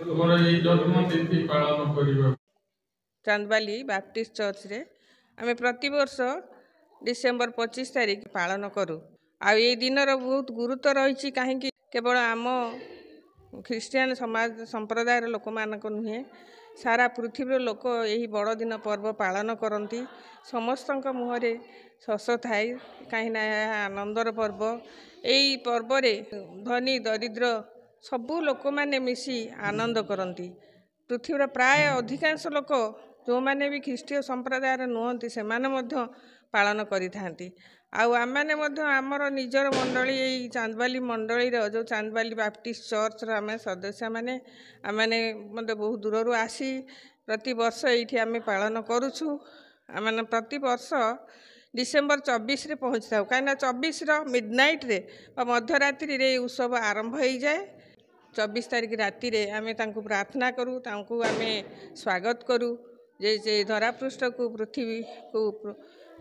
ତୁମର ଏଇ ଜନ୍ମ ତିଥି ପାଳନ କରିବାକୁ। ଚାନ୍ଦବାଲି ବାପ୍ଟିଷ୍ଟ ଚର୍ଚ୍ଚରେ ଆମେ ପ୍ରତିବର୍ଷ ଡିସେମ୍ବର 25 ତାରିଖ ପାଳନ କରୁ। ଆଉ ଏଇ ଦିନର ବହୁତ ଗୁରୁତ୍ୱ ରହିଛି, କାହିଁକି କେବଳ ଆମ ଖ୍ରୀଷ୍ଟିଆନ ସମାଜ ସମ୍ପ୍ରଦାୟର ଲୋକମାନଙ୍କ ନୁହେଁ, ସାରା ପୃଥିବୀର ଲୋକ ଏହି ବଡ଼ଦିନ ପର୍ବ ପାଳନ କରନ୍ତି। ସମସ୍ତଙ୍କ ମୁହଁରେ ହସ ଥାଏ, କାହିଁକିନା ଏହା ଆନନ୍ଦର ପର୍ବ। ଏଇ ପର୍ବରେ ଧନୀ ଦରିଦ୍ର ସବୁ ଲୋକମାନେ ମିଶି ଆନନ୍ଦ କରନ୍ତି। ପୃଥିବୀର ପ୍ରାୟ ଅଧିକାଂଶ ଲୋକ, ଯେଉଁମାନେ ବି ଖ୍ରୀଷ୍ଟୀୟ ସମ୍ପ୍ରଦାୟର ନୁହନ୍ତି, ସେମାନେ ମଧ୍ୟ ପାଳନ କରିଥାନ୍ତି। ଆଉ ଆମେମାନେ ମଧ୍ୟ ଆମର ନିଜର ମଣ୍ଡଳୀ, ଏଇ ଚାନ୍ଦବାଲି ମଣ୍ଡଳୀର, ଯେଉଁ ଚାନ୍ଦବାଲି ବାପ୍ଟିଷ୍ଟ ଚର୍ଚ୍ଚର ଆମେ ସଦସ୍ୟମାନେ, ଆମେମାନେ ମଧ୍ୟ ବହୁ ଦୂରରୁ ଆସି ପ୍ରତିବର୍ଷ ଏଇଠି ଆମେ ପାଳନ କରୁଛୁ। ଆମେମାନେ ପ୍ରତିବର୍ଷ ଡିସେମ୍ବର 24ରେ ପହଞ୍ଚିଥାଉ, କାହିଁକିନା 24ର ମିଡ଼ ନାଇଟ୍ରେ ବା ମଧ୍ୟରାତ୍ରିରେ ଏଇ ଉତ୍ସବ ଆରମ୍ଭ ହେଇଯାଏ। 24 ତାରିଖ ରାତିରେ ଆମେ ତାଙ୍କୁ ପ୍ରାର୍ଥନା କରୁ, ତାଙ୍କୁ ଆମେ ସ୍ୱାଗତ କରୁ ଯେ ସେ ଧରାପୃଷ୍ଠକୁ, ପୃଥିବୀକୁ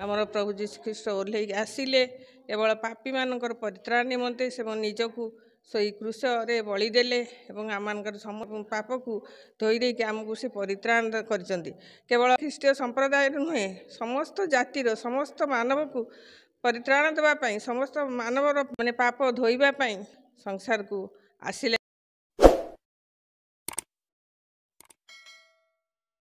ଆମର ପ୍ରଭୁ ଯୀଶୁ ଖ୍ରୀଷ୍ଟ ଓହ୍ଲେଇକି ଆସିଲେ କେବଳ ପାପୀମାନଙ୍କର ପରିତ୍ରାଣ ନିମନ୍ତେ। ସେ ନିଜକୁ ସେଇ କ୍ରୁଶରେ ବଳି ଦେଲେ ଏବଂ ଆମମାନଙ୍କର ପାପକୁ ଧୋଇ ଦେଇକି ଆମକୁ ସେ ପରିତ୍ରାଣ କରିଛନ୍ତି। କେବଳ ଖ୍ରୀଷ୍ଟୀୟ ସମ୍ପ୍ରଦାୟର ନୁହେଁ, ସମସ୍ତ ଜାତିର ସମସ୍ତ ମାନବକୁ ପରିତ୍ରାଣ ଦେବା ପାଇଁ, ସମସ୍ତ ମାନବର ମାନେ ପାପ ଧୋଇବା ପାଇଁ ସଂସାରକୁ ଆସିଲେ।